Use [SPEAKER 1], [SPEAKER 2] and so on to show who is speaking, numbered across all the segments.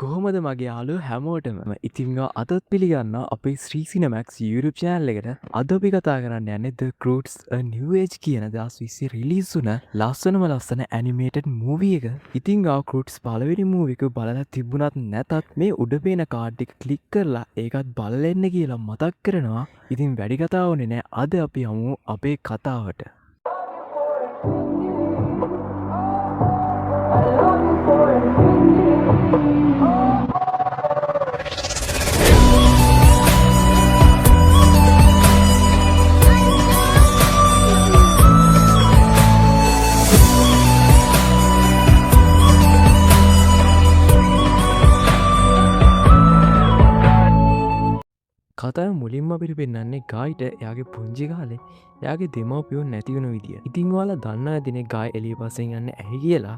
[SPEAKER 1] කොහොමද මගේ යාළුවෝ හැමෝටම? ඉතින් ඔයා අදත් පිළිගන්නවා අපේ ශ්‍රී සිනමැක්ස් YouTube channel එකට. අද අපි කතා කරන්න යන්නේ The Croods: A New Age කියන 2020 රිලීස් වුණ ලස්සනම ලස්සන ඇනිමේටඩ් මූවී එක. ඉතින් ඔයා Croods පළවෙනි මූවී එක බලලා තිබුණත් නැතත් මේ උඩ පේන කාඩ් එක ක්ලික් කරලා ඒකත් බලලා එන්න කියලා මතක් කරනවා. ඉතින් වැඩි කතා ඕනේ නෑ. අද අපි යමු අපේ කතාවට. කතාව මුලින්ම අපිට පෙන්වන්නේ ගායිට එයාගේ පුංචි කාලේ එයාගේ දෙමව්පියෝ නැති වෙන විදිය. ඉතින් ඔයාලා දන්නා ඇතිනේ ගායි එළිය පස්සෙන් යන්නේ ඇයි කියලා.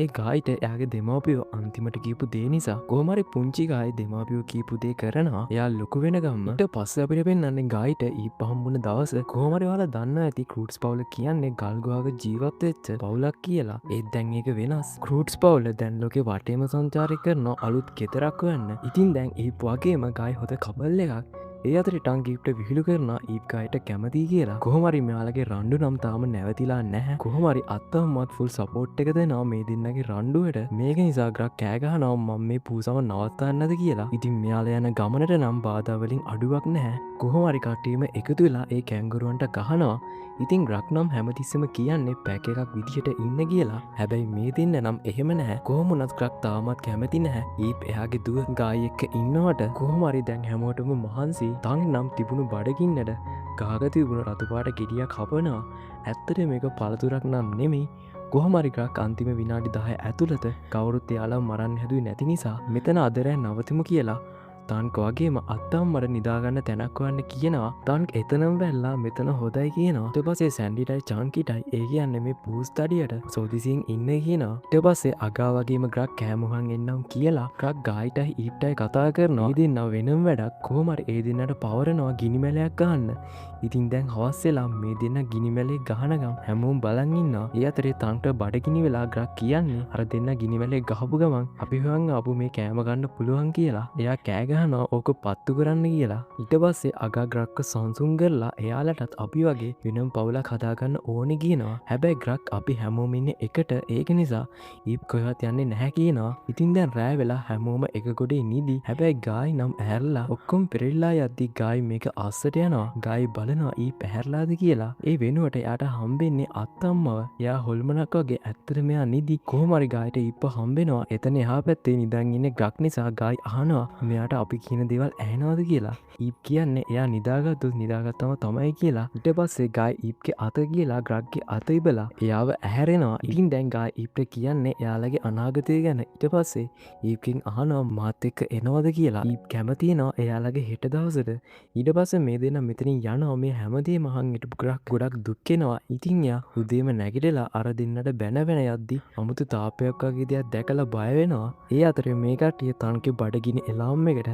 [SPEAKER 1] ඒ ගායිට එයාගේ දෙමව්පියෝ අන්තිමට කියපු දේ නිසා කොහොම හරි පුංචි ගායි දෙමව්පියෝ කියපු දේ කරනවා. එයා ලොකු වෙන ගම්ම. ඊට පස්සේ අපිට පෙන්වන්නේ ගායිට ඊප් හම්බුන දවස. කොහොම හරි ඔයාලා දන්නා ඇති ක්‍රූට්ස් පවුල කියන්නේ ගල් ගුහාවක ජීවත් වෙච්ච පවුලක් කියලා. ඒත් දැන් ඒක වෙනස්. ක්‍රූට්ස් පවුල දැන් ලෝකෙ වටේම සංචාරය කරන අලුත් ගෙදරක් හොයන්න. ඉතින් දැන් ඊප් වගේම ගායි හොඳ කපල් එකක්. ඒ අතරේ ටං ඊප්ට විහිළු කරනවා ඊප් ගායිට කැමතියි කියලා. කොහොම හරි මෙයාලගේ රණ්ඩු නම් තාම නැවතිලා නැහැ. කොහොම හරි අත්තම්මත් ෆුල් සපෝට් එක දෙනවා මේ දෙන්නගේ රණ්ඩුවට. මේක නිසා ග්‍රක් කෑ ගහනවා මම මේ පූසව නවත්තන්නද කියලා. ඉතින් මෙයාලා යන ගමනට නම් බාධා වලින් අඩුවක් නැහැ. කොහොම හරි කට්ටියම එකතු වෙලා ඒ කැංගරුවන්ට ගහනවා. ඉතින් ග්‍රක් නම් හැමතිස්සෙම කියන්නේ පැක් එකක් විදිහට ඉන්න කියලා. හැබැයි මේ දෙන්න නම් එහෙම නැහැ. කොහොම වුණත් ග්‍රක් තාමත් කැමති නැහැ ඊප් එයාගේ දුව ගායි එක්ක ඉන්නවට. කොහොම හරි දැන් හැමෝටම මහන්සි. තං නම් තිබුණු බඩගින්නට ගාග තිබුණු රතු පාට ගෙඩියක් කපනවා. ඇත්තට මේක පළතුරක් නම් නෙමෙයි. කොහොම හරි ග්‍රක් අන්තිම විනාඩි 10 ඇතුළත කවුරුත් එයාලව මරන්න හැදුවේ නැති නිසා මෙතන අද රෑ නවතිමු කියලා තන්ක වගේම අත්තම්මට නිදාගන්න තැනක් හොයන්න කියනවා. තන්ක් එතනම වැල්ලා මෙතන හොඳයි කියනවා. ඊට පස්සේ සැන්ඩිටයි චංකිටයි ඒ කියන්නේ මේ පූස් තඩියට සෝදිසියෙන් ඉන්න කියනවා. ඊට පස්සේ අගා වගේම ග්‍රක් කෑමුහන් එන්නම් කියලා ග්‍රක් ගායිටයි ඊප්ටයි කතා කරනවා. ඒ දෙන්නා වෙනම වැඩක්. කොහොම හරි ඒ දෙන්නට පවරනවා ගිනි මැලයක් ගහන්න. ඉතින් දැන් හවස් වෙලා මේ දෙන්න ගිනි මැලේ ගහන ගම් හැමෝම බලන් ඉන්නවා. ඒ අතරේ තන්ට බඩගිනි වෙලා ග්‍රක් කියන්නේ අර දෙන්න ගිනි මැලේ ගහපු ගමන් අපි හොයන් ආපු මේ කෑම ගන්න පුළුවන් කියලා. එයා කෑ ගහනවා ඕක පත්තු කරන්න කියලා. ඊට පස්සේ අගා ග්‍රක්ව සංසුන් කරලා එයාලටත් අපි වගේ වෙනම පවුලක් හදාගන්න ඕනේ කියනවා. හැබැයි ග්‍රක් අපි හැමෝම ඉන්නේ එකට, ඒක නිසා ඊප් කොහෙවත් යන්නේ නැහැ කියනවා. ඉතින් දැන් රෑ වෙලා හැමෝම එක ගොඩේ නිදි. හැබැයි ගායි නම් ඇහැරලා ඔක්කොම පෙරලිලා යද්දි ගායි මේක අස්සට යනවා. ගායි බලනවා ඊප් ඇහැරලාද කියලා. ඒ වෙනුවට එයාට හම්බෙන්නේ අත්තම්මව. එයා හොල්මනක් වගේ ඇත්තට මෙයා නිදි. කොහොම හරි ගායිට ඊප්ව හම්බෙනවා. එතන එහා පැත්තේ නිදන් ඉන්නේ ග්‍රක් නිසා ගායි අහනවා මෙයාට අපි කියන දේවල් ඇහෙනවද කියලා. ඊප් කියන්නේ එයා නිදාගත්තොත් නිදාගත්තම තමයි කියලා. ඊට පස්සේ ගායි ඊප්ගේ අත කියලා ග්‍රක්ගේ අත ඉබලා එයාව ඇහැරෙනවා. ඉතින් දැන් ගායි ඊප්ට කියන්නේ එයාලගේ අනාගතය ගැන. ඊට පස්සේ ඊප්ගෙන් අහනවා මාත් එක්ක එනවද කියලා. ඊප් කැමති වෙනවා එයාලගේ හෙට දවසට. ඊට පස්සේ මේ දෙන්න මෙතනින් යනවා. මේ හැමදේම අහන් හිටපු ග්‍රක් ගොඩක් දුක් වෙනවා. ඉතින් එයා උදේම නැගිටලා අර දෙන්නට බැන බැන යද්දි අමුතු තාපයක් වගේ දෙයක් දැකලා බය වෙනවා. ඒ අතරේ මේ කට්ටිය තන්ගේ බඩගිනි එලාම් එකට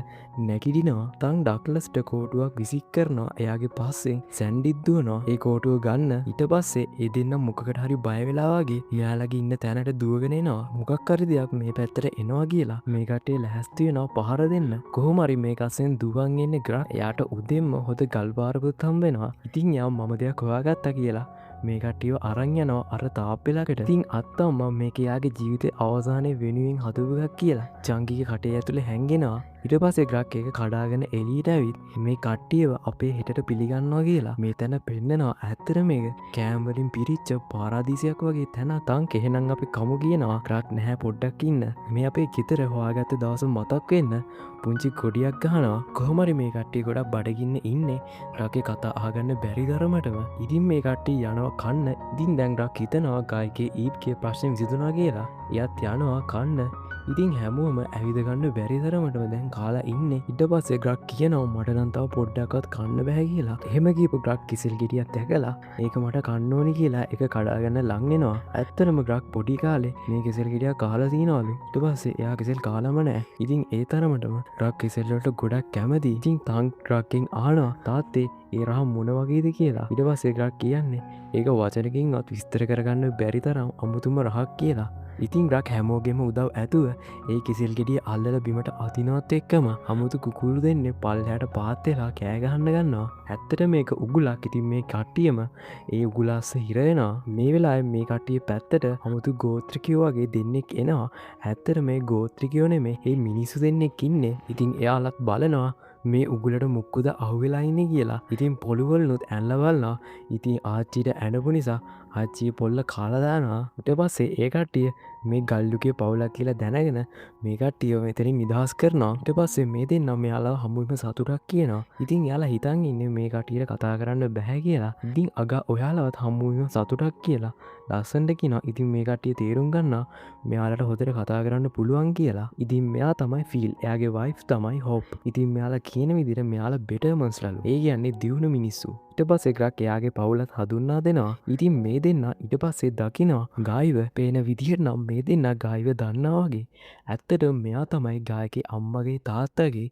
[SPEAKER 1] නැගිටිනවා. තන් ඩක්ලස්ට කෝටුවක් විසික් කරනවා. එයාගේ පස්සෙන් සැන්ඩිත් දුවනවා ඒ කෝටුව ගන්න. ඊට පස්සේ ඒ දෙන්න මොකකට හරි බය වෙලා වගේ එයාලගේ ඉන්න තැනට දුවගෙන එනවා. මොකක් හරි දෙයක් මේ පැත්තට එනවා කියලා මේ කට්ටිය ලැහැස්ති වෙනවා පහර දෙන්න. කොහොම හරි මේක අස්සෙන් දුවන් එන්නේ ග්‍රා. එයාට උදෙන්ම හොඳ ගල් පාරකුත් හම්බ වෙනවා. ඉතින් එයා මම දෙයක් හොයාගත්තා කියලා මේ කට්ටියව අරන් යනවා අර තාප්පෙ ළඟට. ඉතින් අත්තම්මා මේක එයාගේ ජීවිතේ අවසානයේ වෙනුවෙන් හදපු එකක් කියලා චංකිගේ කටේ ඇතුලේ හැංගෙනවා. ඊට පස්සේ ග්‍රක් එක කඩාගෙන එළියට ඇවිත් මේ කට්ටියව අපේ හෙටට පිළිගන්නවා කියලා මේ තැන පෙන්නනවා. ඇත්තට මේක කෑම වලින් පිරිච්ච පාරාදීසයක් වගේ තැන. තං එහෙනම් අපි කමු කියනවා. ග්‍රක් නැහැ පොඩ්ඩක් ඉන්න, මේ අපේ ගෙදර හොයාගත්ත දවස මතක් වෙන්න පුංචි ගොඩියක් ගහනවා. කොහොම හරි මේ කට්ටිය ගොඩක් බඩගින්න ඉන්නේ ග්‍රක්ගේ කතා අහගන්න බැරි තරමටම. ඉතින් මේ කට්ටිය යනවා කන්න. ඉතින් දැන් ග්‍රක් හිතනවා ගායිගේ ඊප්ගේ ප්‍රශ්නේ විසඳුණා කියලා. එයාත් යනවා කන්න. ඉතින් හැමෝම ඇවිද ගන්න බැරි තරමටම දැන් කාලා ඉන්නේ. ඊට පස්සේ ග්‍රක් කියනවා මට නම් තව පොඩ්ඩක්වත් කන්න බෑ කියලා. එහෙම කියපු ග්‍රක් කිසිල් ගෙඩියක් දැකලා ඒක මට කන්න ඕනි කියලා ඒක කඩාගෙන ලං වෙනවා. ඇත්තටම ග්‍රක් පොඩි කාලේ මේ කිසිල් ගෙඩියක් කාලා තියනවලු. ඊට පස්සේ එයා කිසිල් කාලම නෑ. ඉතින් ඒ තරමටම ග්‍රක් කිසිල් වලට ගොඩක් කැමතියි. ඉතින් තං ග්‍රක්ගෙන් අහනවා තාත්තේ ඒ රහ මොන වගේද කියලා. ඊට පස්සේ ග්‍රක් කියන්නේ ඒක වචනකින්වත් විස්තර කරගන්න බැරි තරම් අමුතුම රහක් කියලා. ඉතින් ග්‍රක් හැමෝගෙම උදව් ඇතුව ඒ කෙසෙල් ගෙඩිය අල්ලලා බිමට අදිනවත් එක්කම අමුතු කුකුළු දෙන්නේ පල්ලෙහාට පාත් වෙලා කෑ ගහන්න ගන්නවා. ඇත්තට මේක උගුලක්. ඉතින් මේ කට්ටියම ඒ උගුල අස්ස හිර වෙනවා. මේ වෙලාවේ මේ කට්ටිය පැත්තට අමුතු ගෝත්‍රිකයෝ වගේ දෙන්නෙක් එනවා. ඇත්තට මේ ගෝත්‍රිකයෝ නෙමෙයි, මේ මිනිස්සු දෙන්නෙක් ඉන්නේ. ඉතින් එයාලත් බලනවා මේ උගුලට මුක්කුද අහුවෙලා ඉන්නේ කියලා. ඉතින් පොළු වලනුත් ඇනලා බලනවා. ඉතින් ආච්චිට ඇනපු නිසා ආච්චි පොල්ල කාලා දානවා. ඊට පස්සේ ඒ කට්ටිය මේ ගල්ලුගේ පවුලක් කියලා දැනගෙන මේ කට්ටිය මෙතනින් නිදහස් කරනවා. ඊට පස්සේ මේ දෙන්නා මෙයාලව හමුවීම සතුටක් කියනවා. ඉතින් එයාලා හිතන් ඉන්නේ මේ කට්ටියට කතා කරන්න බැහැ කියලා. ඉතින් අගා ඔයාලවත් හමුවීම සතුටක් කියලා ලස්සනට කියනවා. ඉතින් මේ කට්ටිය තේරුම් ගන්නවා මෙයාලට හොඳට කතා කරන්න පුළුවන් කියලා. ඉතින් මෙයා තමයි ෆීල්, එයාගේ වයිෆ් තමයි හොප්. ඉතින් මෙයාලා කියන විදිහට මෙයාලා බෙටර්මන්ස්ලලු. ඒ කියන්නේ දියුණු මිනිස්සු. ඊට පස්සේ ග්‍රක් එයාගේ පවුලත් හඳුන්වා දෙනවා. ඉතින් මේ දෙන්නා ඊට පස්සේ දකිනවා ගායිව. පේන විදිහට නම් මේ දෙන්නා ගායිව දන්නා වගේ. ඇත්තටම මෙයා තමයි ගායගේ අම්මගේ තාත්තගේ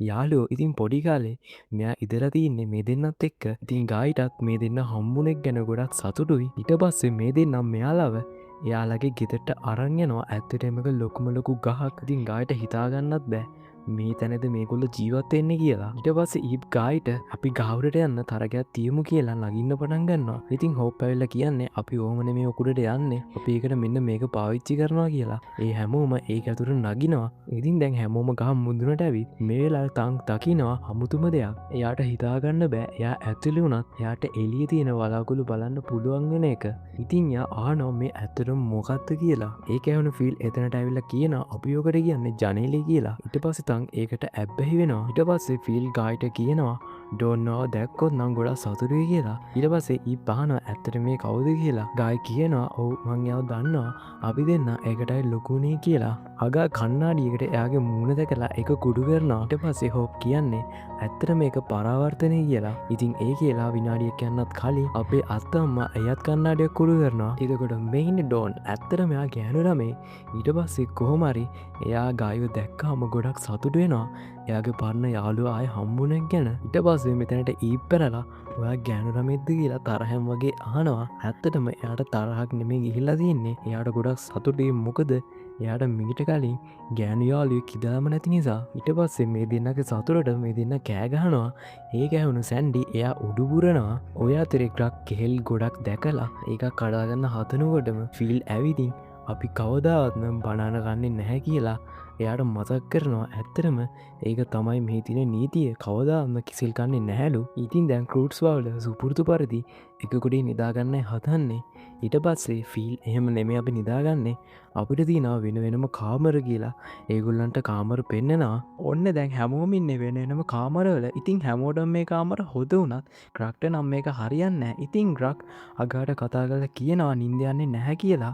[SPEAKER 1] යාළුවෝ. ඉතින් පොඩි කාලේ මෙයා ඉඳලා තින්නේ මේ දෙන්නත් එක්ක. ඉතින් ගායිටත් මේ දෙන්න හම්බුනෙක් ගැන ගොඩක් සතුටුයි. ඊට පස්සේ මේ දෙන්නා මෙයාලව එයාලගේ ගෙදරට අරන් යනවා. ඇත්තටම මේක ලොකුම ලොකු ගහක්. ඉතින් ගායිට හිතා ගන්නත් බෑ මේ තැනද මේගොල්ලෝ ජීවත් වෙන්නේ කියලා. ඊට පස්සේ ඊප් ගායිට අපි ගහවුරට යන්න තරගයක් තියමු කියලා නගින්න පටන් ගන්නවා. ඉතින් හොප් ඇවිල්ලා කියන්නේ අපි ඕම නෙමෙයි උකුඩට යන්නේ, අපි ඒකට මෙන්න මේක පාවිච්චි කරනවා කියලා. ඒ හැමෝම ඒක ඇතුළට නගිනවා. ඉතින් දැන් හැමෝම ගහ මුදුනට ඇවිත් මේ වෙලාවේ තං දකිනවා අමුතුම දෙයක්. එයාට හිතා ගන්න බෑ එයා ඇතුළේ වුණත් එයාට එළියේ තියෙන වලාකුළු බලන්න පුළුවන් වෙන එක. ඉතින් එයා අහනවා මේ ඇත්තටම මොකක්ද කියලා. ඒක ඇහුණු ෆීල් එතනට ඇවිල්ලා කියනවා අපි ඔකට කියන්නේ ජනේලේ කියලා. ඊට පස්සේ තං ඒකට ඇබ්බැහි වෙනවා. ඊට පස්සේ ෆීල් ගායිට කියනවා ඩෝන් ඔයාව දැක්කොත් නම් ගොඩක් සතුටුයි කියලා. ඊට පස්සේ ඊප් අහනවා ඇත්තට මේ කවුද කියලා. ගායි කියනවා ඔව් මං එයාව දන්නවා, අපි දෙන්න ඒකටයි ලොකුනේ කියලා. අගා කණ්ණාඩියකට එයාගේ මූණ දැකලා ඒක කුඩු කරනවා. ඊට පස්සේ හොප් කියන්නේ ඇත්තට මේක පරාවර්තනය කියලා. ඉතින් ඒ කියලා විනාඩියක් යන්නත් කලින් අපේ අත්තම්මා එයත් කණ්ණාඩියක් කුඩු කරනවා. එතකොට මේ ඉන්නේ ඩෝන්. ඇත්තටම එයා ගෑනු ළමයි. ඊට පස්සේ කොහොම හරි එයා ගායිව දැක්කම ගොඩක් සතුටු වෙනවා. එයාගේ පරණ යාළුවා ආයෙ හම්බුනක් ගැන. ඊට පස්සේ මෙතනට ඊප් පැනලා ඔයා ගෑනු ළමෙක්ද කියලා තරහෙන් වගේ අහනවා. ඇත්තටම එයාට තරහක් නෙමෙයි ගිහිල්ලා තියෙන්නේ. එයාට ගොඩක් සතුටුයි, මොකද එයාට මීට කලින් ගෑනු යාළුවෙක් ඉඳලාම නැති නිසා. ඊට පස්සේ මේ දෙන්නගේ සතුටට මේ දෙන්න කෑ ගහනවා. ඒක ඇහුණු සැන්ඩි එයා උඩු බුරනවා. ඔය අතරේ ග්‍රක් කෙහෙල් ගොඩක් දැකලා ඒක කඩා ගන්න හදනකොටම ෆීල් ඇවිදින් අපි කවදාවත්ම බනාන කන්නේ නැහැ කියලා එයාට මතක් කරනවා. ඇත්තටම ඒක තමයි මෙහි තියෙන නීතිය, කවදාවත්ම කිසිල් කන්නේ නැහැලු. ඉතින් දැන් ක්‍රූට්ස් වල සුපුරුදු පරිදි එක කුඩේ නිදාගන්නයි හදන්නේ. ඊට පස්සේ ෆීල් එහෙම නෙමෙයි අපි නිදාගන්නේ, අපිට තියෙනවා වෙන වෙනම කාමර කියලා ඒගොල්ලන්ට කාමර පෙන්නනවා.
[SPEAKER 2] ඔන්න දැන් හැමෝම ඉන්නේ වෙන වෙනම කාමරවල. ඉතින් හැමෝටම මේ කාමර හොද වුණත් ග්‍රක්ට නම් මේක හරියන්නේ නැහැ. ඉතින් ග්‍රක් අගාට කතා කරලා කියනවා නින්ද යන්නේ නැහැ කියලා.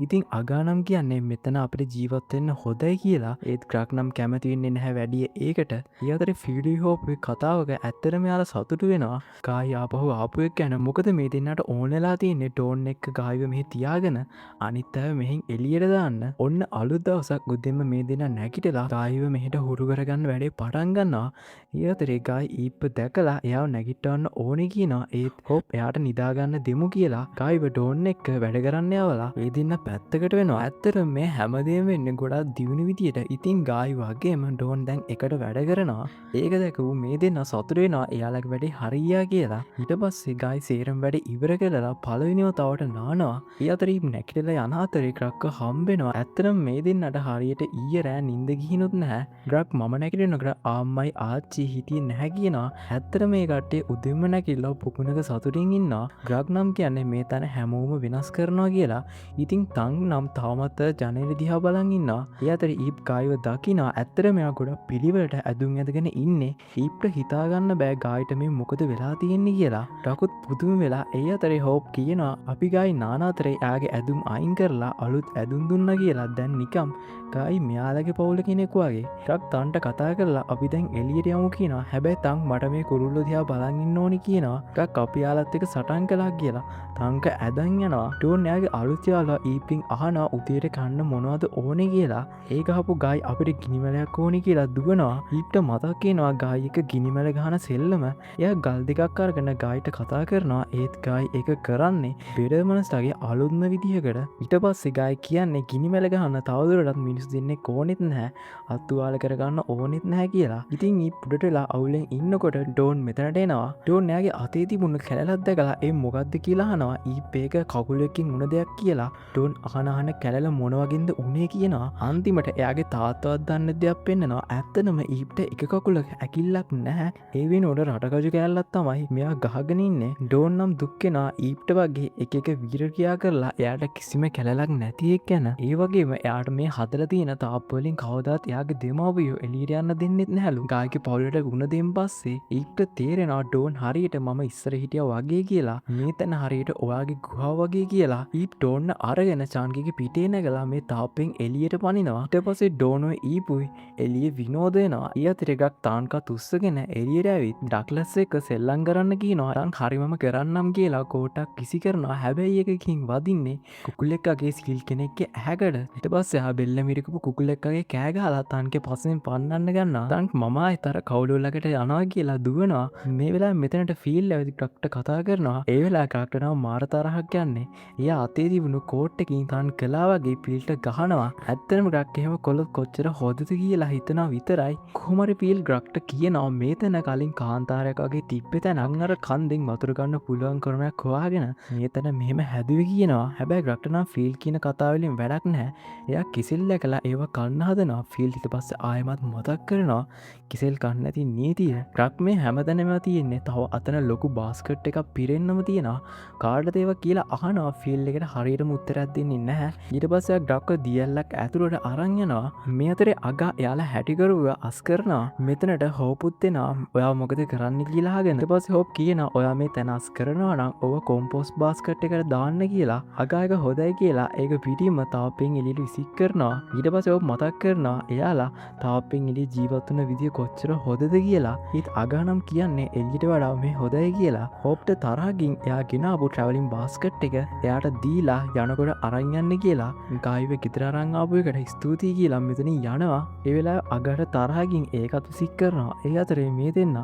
[SPEAKER 2] ඉතින් අගා නම් කියන්නේ මෙතන අපිට ජීවත් වෙන්න හොඳයි කියලා. ඒත් ග්‍රක් නම් කැමති වෙන්නේ නැහැ වැඩි ඒකට. ඒ අතරේ ෆීලි හෝප් කතාවක ඇත්තටම යාලා සතුටු වෙනවා ගායි ආපහු ආපු එක ගැන. මොකද මේ දෙන්නට ඕන වෙලා තියෙන්නේ ඩෝන් එක්ක ගායිව මෙහෙ තියාගෙන අනිත් අය මෙහෙන් එළියට දාන්න. ඔන්න අලුත් දවසක් උදෙන්ම මේ දෙන්න නැගිටලා ගායිව මෙහෙට හුරු කරගන්න වැඩේ පටන් ගන්නවා. ඒ අතරේ ගායි ඊප්ප දැකලා එයාව නැගිටවන්න ඕනේ කියනවා. ඒත් හොප් එයාට නිදාගන්න දෙමු කියලා ගායිව ඩෝන් එක්ක වැඩ කරන්න යවලා ඒ දෙන්න පැත්තකට වෙනවා. ඇත්තටම මේ හැමදේම වෙන්නේ ගොඩක් දියුණු විදියට. ඉතින් ගායි වගේම ඩෝන් දැන් එකට වැඩ කරනවා. ඒක දැකපු මේ දෙන්න සතුටු වෙනවා එයාලගේ වැඩේ හරියා කියලා. ඊට පස්සේ ගායි සේරම වැඩ ඉවර කරලා පළවෙනි වතාවට නානවා. ඒ අතරේ නැගිටලා යන අතරේ ග්‍රක්ව හම්බෙනවා. ඇත්තටම මේ දෙන්නට හරියට ඊයේ රෑ නිින්ද ගිහිනුත් නැහැ. ග්‍රක් මම නැගිටිනකොට අම්මයි ආච්චි හිටියේ නැහැ කියනවා. ඇත්තටම මේ කට්ටිය උදෙන්ම නැගිටලා පුකුණක සතුටින් ඉන්නවා. ග්‍රක් නම් කියන්නේ මේ තැන හැමෝම වෙනස් කරනවා කියලා. ඉතින් තං නම් තවමත් ජනේලෙ දිහා බලන් ඉන්නවා. ඒ අතරේ ඊප් ගායිව දකිනවා. ඇත්තටම එයා ගොඩක් පිළිවෙලට ඇඳුම් ඇඳගෙන ඉන්නේ. ඊප්ට හිතාගන්න බෑ ගායිට මේ මොකද වෙලා තියෙන්නේ කියලා. රකුත් පුදුම වෙලා ඒ අතරේ හෝප් කියනවා අපි ගායි ගායි නාන අතරේ එයාගේ ඇඳුම් අයින් කරලා අලුත් ඇඳුම් දුන්නා කියලා. දැන් නිකම් ගායි මෙයාලගේ පවුල කෙනෙක් වගේ. ග්‍රක් තන්ට කතා කරලා අපි දැන් එළියට යමු කියනවා. හැබැයි තන් මට මේ කුරුල්ලෝ දිහා බලන් ඉන්න ඕනි කියනවා. ග්‍රක් අපි යාලත් එක්ක සටන් කළා කියලා තංක ඇදන් යනවා. ඩෝන් එයාගේ අලුත් යාළුවා ඊප්ගෙන් අහනවා උදේට කන්න මොනවද ඕනේ කියලා. ඒ ගහපු ගායි අපිට ගිනිමැලයක් ඕනේ කියලා දුවනවා. ඊප්ට මතක් වෙනවා ගායි එක ගිනිමැල ගහන සෙල්ලම. එයා ගල් දෙකක් අරගෙන ගායිට කතා කරනවා. ඒත් ගායි ඒක කරන්නේ බෙඩර්මන්ස්ලාගේ අලුත්ම විදිහකට. ඊට පස්සේ ගායි කියන්නේ ගිනිමැල ගහන්න තවදුරටත් මිනිස්සු දෙන්නෙක් ඕනෙත් නැහැ, අත්තුවාල කරගන්න ඕනෙත් නැහැ කියලා. ඉතින් ඊප් උඩට වෙලා අවුලෙන් ඉන්නකොට ඩෝන් මෙතනට එනවා. ඩෝන් එයාගේ අතේ තිබුණ කැලලක් දැකලා ඒ මොකද්ද කියලා අහනවා. ඊප් ඒක කකුලකින් වුණ දෙයක් කියලා. ඩෝන් අහන අහන කැලල මොන වගේන්ද උනේ කියනවා. අන්තිමට එයාගේ තාත්තවත් දන්න දෙයක් පෙන්නනවා. ඇත්තනම ඊප්ට එක කකුලක ඇකිල්ලක් නැහැ. ඒ වෙනුවට රටකජු කෑල්ලක් තමයි මෙයා ගහගෙන ඉන්නේ. ඩෝන් නම් දුක් වෙනවා ඊප්ට වගේ එක එක වීර ක්‍රියා කරලා එයාට කිසිම කැලලක් නැති එක් ගැන. ඒ වගේම එයාට මේ හදලා තියෙන තාප්ප වලින් කවදාත් එයාගේ දෙමාපියෝ එළියට යන්න දෙන්නෙත් නැහැලු. ගායක පවුලට ගුණ දෙන් පස්සේ ඊප්ට තේරෙනවා ඩෝන් හරියට මම ඉස්සර හිටියා වගේ කියලා. මේ තැන හරියට ඔයාගේ ගුහාව වගේ කියලා. ඊප් ඩෝන්න අරගෙන චාන්ගිගේ පිටේ නැගලා මේ තාප්පෙන් එළියට පනිනවා. ඊට පස්සේ ඩෝනුයි ඊපුයි එළියේ විනෝද වෙනවා. ඊ අතරේ ගක් තාන්කත් උස්සගෙන එළියට ඇවිත් ඩක්ලස් එක්ක සෙල්ලම් කරන්න කියනවා. තන් හරිමම කරන්නම් කියලා කෝටක් කිසි කරනවා. හැබැයි ඒක ගිහින් වදින්නේ කුකුලෙක්ගේ සිල් කෙනෙක්ගේ ඇහැකට. ඊට පස්සේ ආ බෙල්ල මිරිකපු කුකුලෙක්ගේ කෑ ගහලා තන්ගේ පස්සෙන් පන්නන්න ගන්නවා. තන් මම ආයෙත් අර කවුළුව ළඟට යනවා කියලා දුවනවා. මේ වෙලාවේ මෙතනට ෆීල් ඇවිත් ග්‍රක්ට කතා කරනවා. ඒ වෙලාවේ ග්‍රක්ට නම් මාර තරහක් යන්නේ. එයා අතේ තිබුණු කෝට් එකකින් තන් කළා වගේ ෆීල්ට ගහනවා. ඇත්තටම ග්‍රක් එහෙම කොළොත් කොච්චර හොදද කියලා හිතනවා විතරයි. කොහොම හරි ෆීල් ග්‍රක්ට කියනවා මේ තැන කලින් කාන්තාරයක් වගේ තිබ්බේ තැනක් අර කන්දෙන් වතුර ගන්න පුළුවන් ක්‍රමයක් හොයාගෙන මේ තැන මෙහෙම හැදුවේ කියනවා. හැබැයි ග්‍රක්ට නම් ෆීල් කියන කතාව වලින් වැඩක් නැහැ. එයා කිසෙල් දැකලා ඒව කන්න හදනවා. ෆීල් ඊට පස්සේ ආයෙමත් මතක් කරනවා කිසෙල් කන්න නැති නීතිය. ග්‍රක් මේ හැමතැනම තියෙන්නේ තව අතන ලොකු බාස්කට් එකක් පිරෙන්නම තියෙනවා. කාටද ඒවා කියලා අහනවා. ෆීල් එකට හරියටම උත්තරයක් දෙන්නේ නැහැ. ඊට පස්සේ එයා ග්‍රක්ව දියැලක් ඇතුළට අරන් යනවා. මේ අතරේ අගා එයාලා හැටි කරුව අස් කරනවා. මෙතනට හෝපුත් එනවා. ඔයා මොකද කරන්න කියලා අහගෙන. ඊට පස්සේ හෝප් කියනවා ඔයා මේ තැන අස් කරනවා නම් ඔව කොම්පෝස්ට් බාස්කට් එකට දාන්න කියලා. අගා එක හොඳයි කියලා ඒක පිටින්ම තාප්පෙන් එළියට විසික් කරනවා. ඊට පස්සේ හෝප් මතක් කරනවා එයාලා තාප්පෙන් එළිය ජීවත් වෙන විදිය කොච්චර හොඳද කියලා. ඒත් අගා නම් කියන්නේ එළියට වඩා මේ හොඳයි කියලා. හෝප්ට තරහකින් එයා ගෙනාවු ට්‍රැවලින් බාස්කට් එක එයාට දීලා යනකොට අරන් යන්න කියලා. ගායිව ගෙදර අරන් ආපු එකට ස්තුතියි කියලා මෙතනින් යනවා. ඒ වෙලාවේ අගට තරහකින් ඒකත් විසික් කරනවා. ඒ අතරේ මේ දෙන්න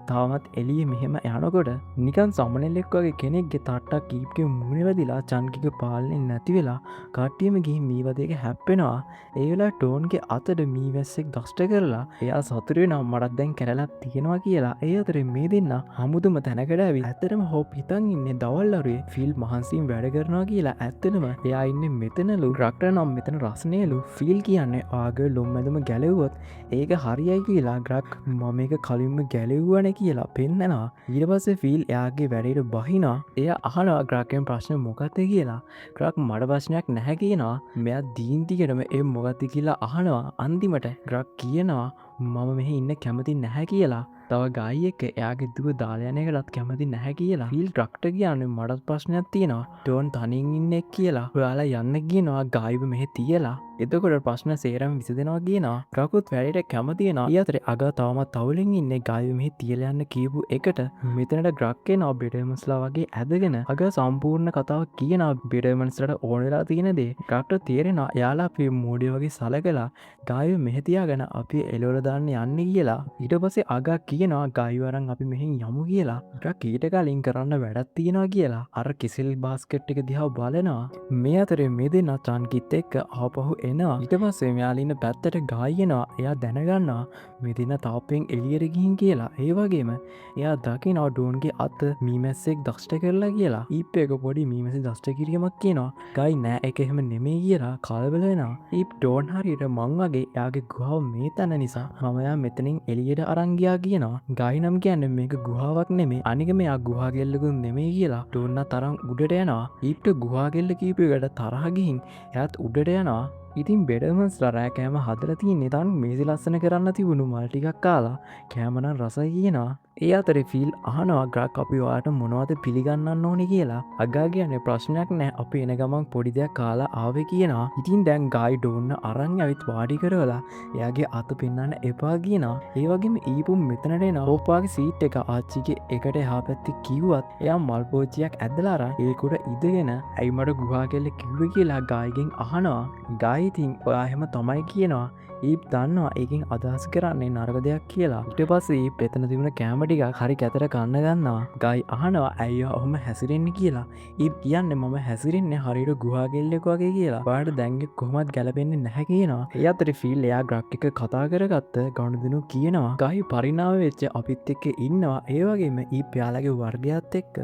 [SPEAKER 2] තාමත් එළියේ මෙහෙම යනකොට නිකන් සමනලෙක් වගේ කෙනෙක්ගේ තට්ටක් ඊප්ගේ මූණේ වැදිලා චන්කිගේ පාලනේ නැති වෙලා කට්ටියම ගිහින් මීවදයක හැප්පෙනවා. ඒ වෙලාවේ ටෝන්ගේ අතට මීවැස්සෙක් දෂ්ට කරලා එයා සතුටු වෙනවා මටත් දැන් කැරලක් තියෙනවා කියලා. ඒ අතරේ මේ දෙන්න හමුදුම තැනකට ඇවිත් ඇත්තටම හොප් හිතන් ඉන්නේ දවල් අරුවේ ෆිල් මහන්සියෙන් වැඩ කරනවා කියලා. ඇත්තටම එයා ඉන්නේ මෙතනලු. ග්‍රක්ට නම් මෙතන රස්නේලු. ෆිල් කියන්නේ ඔයාගේ ලොම් මැදුම ගැලෙව්වොත් ඒක හරියයි කියලා. ග්‍රක් මම මේක කලින්ම ගැලෙව්වනේ කියලා පෙන්නනවා. ඊට පස්සේ ෆිල් එයාගේ වැඩේට බහිනවා. එයා අහනවා ග්‍රක්ගෙන් ප්‍රශ්න මොකක්ද කියලා. ග්‍රක් මට ප්‍රශ්නයක් නැහැ කියනවා. මෙයා දීන් දිගටම ඒ මොකක්ද කියලා අහනවා. අන්තිමට ග්‍රක් කියනවා මම මෙහෙ ඉන්න කැමති නැහැ කියලා. තව ගායි එක්ක එයාගේ දුව දාලා යන එකටත් කැමති නැහැ කියලා. ෆිල් ග්‍රක්ට කියන්නේ මටත් ප්‍රශ්නයක් තියෙනවා. ඩෝන් තනියෙන් ඉන්නේ කියලා. ඔයාලා යන්න කියනවා ගායිව මෙහෙ තියලා. එතකොට ප්‍රශ්න සේරම විසඳෙනවා කියනවා. ග්‍රකුත් වැඩේට කැමති වෙනවා. ඊ අතරේ අගා තවමත් තවුලෙන් ඉන්නේ ගායිව මෙහෙ තියලා යන්න කියපු එකට. මෙතනට ග්‍රක් එනවා බෙඩර්මන්ස්ලා වගේ ඇදගෙන. අගා සම්පූර්ණ කතාව කියනවා බෙඩර්මන්ස්ලාට ඕන වෙලා තියෙන දේ. ග්‍රක්ට තේරෙනවා එයාලා අපේ මෝඩයෝ වගේ සලකලා ගායිව මෙහෙ තියාගෙන අපි එළවල දාන්න යන්නේ කියලා. ඊට පස්සේ අගා කියනවා ගායිව අරන් අපි මෙහෙන් යමු කියලා. ග්‍රක් ඊට කලින් කරන්න වැඩක් තියෙනවා කියලා. අර කෙසෙල් බාස්කට් එක දිහා බලනවා. මේ අතරේ මේ දෙන්නා චාන්කිත් එක්ක ආපහු එනවා. ඊට පස්සේ මෙයාලා ඉන්න පැත්තට ගායි එනවා. එයා දැනගන්නවා මේ දෙන්නා තාප්පෙන් එළියට ගිහින් කියලා. ඒ වගේම එයා දකිනවා ඩෝන්ගේ අත මීමැස්සෙක් දෂ්ට කරලා කියලා. ඊප් එක පොඩි මීමැසි දෂ්ට කිරීමක් කියනවා. ගායි නෑ ඒක එහෙම නෙමෙයි කියලා කලබල වෙනවා. ඊප් ඩෝන් හරියට මං වගේ එයාගේ ගුහාව මේ තැන නිසා මම එයා මෙතනින් එළියට අරන් ගියා කියනවා. ගායි නම් කියන්නේ මේක ගුහාවක් නෙමෙයි, අනික මෙයා ගුහා කෙල්ලකුත් නෙමෙයි කියලා. ඩෝන් තරම් උඩට යනවා. ඊප්ට ගුහා කෙල්ල කීප එකට තරහ ගිහින් එයාත් උඩට යනවා. ඉතින් බෙඩර්මන්ස්ලා රෑ කෑම හදලා තියෙන්නේ තන් මේසෙ ලස්සන කරන්න තිබුණු මල් ටිකක් කාලා කෑම නම් රසයි කියනවා. ඒ අතරේ ෆීල් අහනවා ග්‍රක් අපි ඔයාට මොනවද පිළිගන්නන්න ඕනේ කියලා. අගා කියන්නේ ප්‍රශ්නයක් නෑ, අපි එන ගමන් පොඩි දෙයක් කාලා ආවේ කියනවා. ඉතින් දැන් ගායි ඩෝන්න අරන් ඇවිත් වාඩි කරවලා එයාගේ අත පෙන්වන්න එපා කියනවා. ඒ වගේම ඊපුම් මෙතනට එනවා. හෝප්පාගේ සීට් එක ආච්චිගේ එකට එහා පැත්තේ කිව්වත් එයා මල් පෝච්චියක් ඇදලා අරන් ඒක උඩ ඉඳගෙන ඇයි මට ගුහා කෙල්ල කිව්වේ කියලා ගායිගෙන් අහනවා. ගායි ඉතින් ඔයා එහෙම තමයි කියනවා. ඊප් දන්නවා ඒකෙන් අදහස් කරන්නේ නරක දෙයක් කියලා. ඊට පස්සේ ඊප් එතන තිබුණ කෑම ටිකක් හරි කැතර කන්න ගන්නවා. ගායි අහනවා ඇයි ඔයා ඔහොම හැසිරෙන්නේ කියලා. ඊප් කියන්නේ මම හැසිරෙන්නේ හරියට ගුහා කෙල්ලෙක් වගේ කියලා. ඔයාට දැන් ඒක කොහොමත් ගැලපෙන්නේ නැහැ කියනවා. ඒ අතරේ ෆීල් එයා ග්‍රක් එක කතා කරගත්ත ගනුදෙනු කියනවා. ගායි පරිණාම වෙච්ච අපිත් එක්ක ඉන්නවා. ඒ වගේම ඊප් එයාලගේ වර්ගයත් එක්ක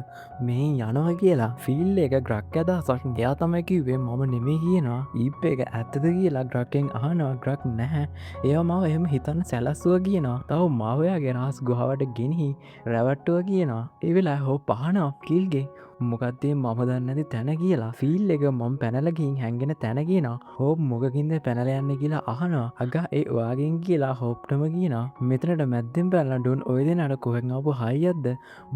[SPEAKER 2] මෙහෙන් යනවා කියලා. ෆීල් එක ග්‍රක් අදහසක් එයා තමයි කිව්වේ මම නෙමෙයි කියනවා. ඊප් එක ඇත්තද කියලා ග්‍රක්ෙන් අහනවා. ග්‍රක් නැහැ, එයා මාව එහෙම හිතන්න සැලැස්සුවා කියනවා. තව මාව එයාගේ රහස් ගුහාවට ගෙනහි රැවට්ටුවා කියනවා. ඒ වෙලාවේ හොප් අහනවා ෆීල්ගෙන් මොකක්ද මේ මම දන්නේ නැති තැන කියලා. ෆීල් එක මම පැනලා ගිහින් හැංගෙන තැන කියනවා. හොප් මොකකින්ද පැනලා යන්නේ කියලා අහනවා. අගා ඒ ඔයාගෙන් කියලා හොප්ටම කියනවා. මෙතනට මැද්දෙන් පැනලා ඩොන් ඔය දෙනාට කොහෙන් ආපු හයියක්ද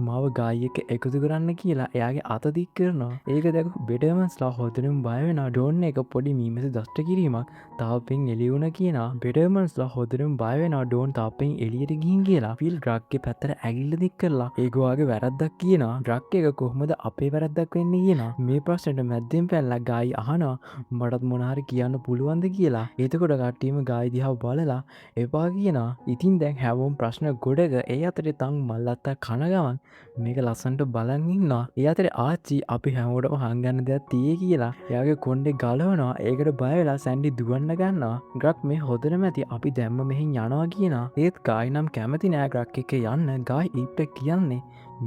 [SPEAKER 2] මාව ගායි එක්ක එකතු කරන්න කියලා එයාගේ අත දික් කරනවා. ඒක දැකපු බෙටර්මන්ස්ලා හොඳටම බය වෙනවා. ඩොන් එක පොඩි මීමැසි දෂ්ට කිරීමක් තාප්පෙන් එළි වුණා කියනවා. බෙටර්මන්ස්ලා හොඳටම බය වෙනවා ඩොන් තාප්පෙන් එළියට ගිහින් කියලා. ෆීල් ග්‍රක්ගේ පැත්තට ඇගිල්ල දික් කරලා ඒක ඔයාගේ වැරද්දක් කියනවා. ග්‍රක් එක කොහොමද අපේ වැරද්දක් වෙන්නේ කියනවා. මේ ප්‍රශ්නෙට මැද්දෙන් පැනලා ගායි අහනවා මටත් මොන හරි කියන්න පුළුවන්ද කියලා. එතකොට කට්ටියම ගායි දිහා බලලා එපා කියනවා. ඉතින් දැන් හැමෝම ප්‍රශ්න ගොඩක ඒ අතරේ තං මල් අත්තක් කන ගමන් මේක ලස්සනට බලන් ඉන්නවා. ඒ අතරේ ආච්චි අපි හැමෝටම හංගන්න දෙයක් තියෙයි කියලා එයාගේ කොණ්ඩේ ගලවනවා. ඒකට බය වෙලා සැන්ඩි දුවන්න ගන්නවා. ග්‍රක් මේ හොදටම ඇති අපි දැම්ම මෙහෙන් යනවා කියනවා. ඒත් ගායි නම් කැමති නෑ ග්‍රක් එක්ක යන්න. ගායි ඊප් එක කියන්නේ